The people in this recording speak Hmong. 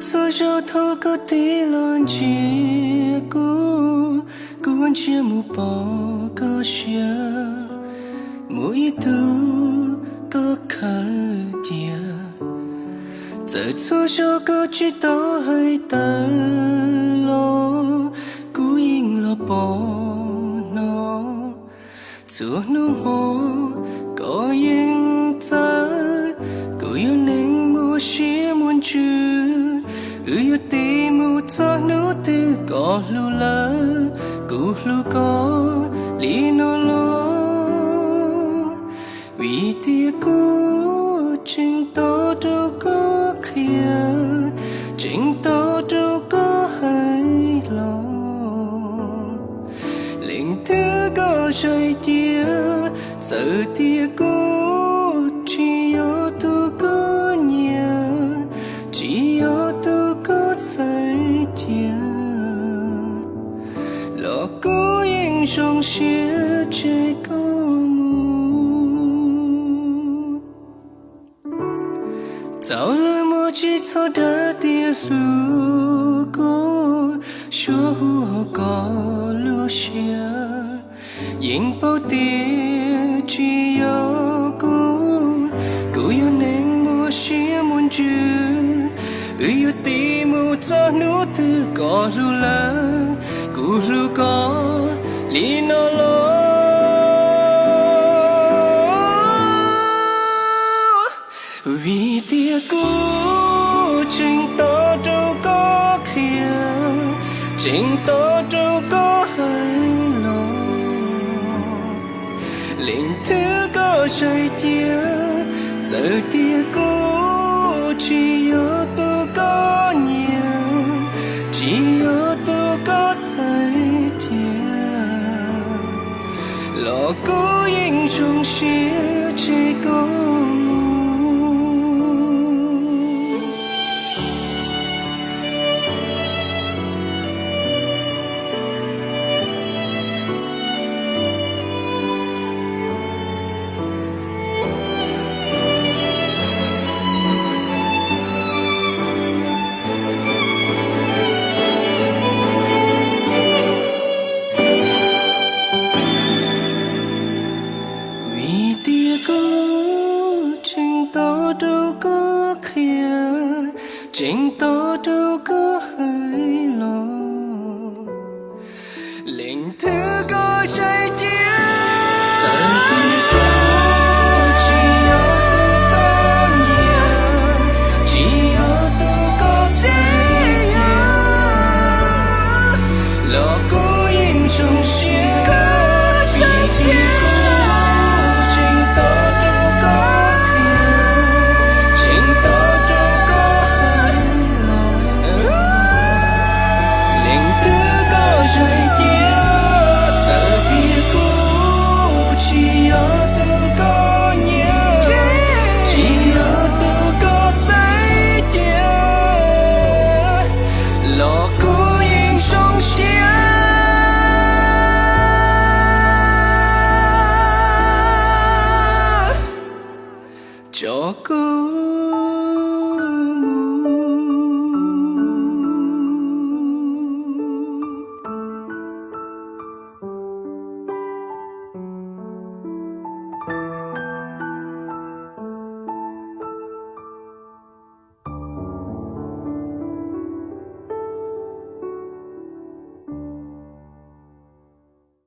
Txhua zaug thaum koj tig los ntsia kuv, kuv ntsia mus pom koj siab, muaj ib tug koj khaws cia. Txawm txhua zaug koj tsis tau hais tawm los, kuv yeej los pom hnov. Txhua hnub hmo koj yeej txawv, kuv yog neeg muaj siab muaj ntsws, wb yuav tig mus txog hnub twg koj hlub lawm, kuv hlub koj li no los. Vim tias kuv tseem tos rau koj qhia, tseem tos rau koj hais los. Leej twg koj zais cia, txawm tias kuv tsis yog tus koj nyiam, tsis yog tus koj txhais cia, los kuv yeej zoo siab tseg koj mus. Txaus lawm mog, tsis txhob dag tias hlub kuv, suab hu hauv koj lub siab. Yeej paub tias tsis yog kuv, kuv yog neeg muaj siab muaj ntsws, wb yuav tig mus txog hnub twg koj hlub lawm, kuv hlub koj li no los. Vim tias kuv tseem tos rau koj qhia, tseem tos rau koj hais los. Leej twg koj zais cia, txawm tias kuv tsis yog tus koj nyiam, tsis yog tus koj txhais cia, los kuv yeej zoo siab tseg koj mus. Vim tias kuv tseem tos rau koj qhia, tseem tos rau koj hais los. Leej twg koj zais cia, txawm tias kuv tsis yog tus koj nyiam, tsis yog tus koj txhais cia, los kuv yeej zoo siab, vim tias kuv tseem tos rau koj qhia, tseem tos rau koj hais los. Leej twg koj zais cia, txawm tias kuv tsis yog tus koj nyiam, tsis yog tus koj txhais cia, los kuv yeej zoo siab tso kuv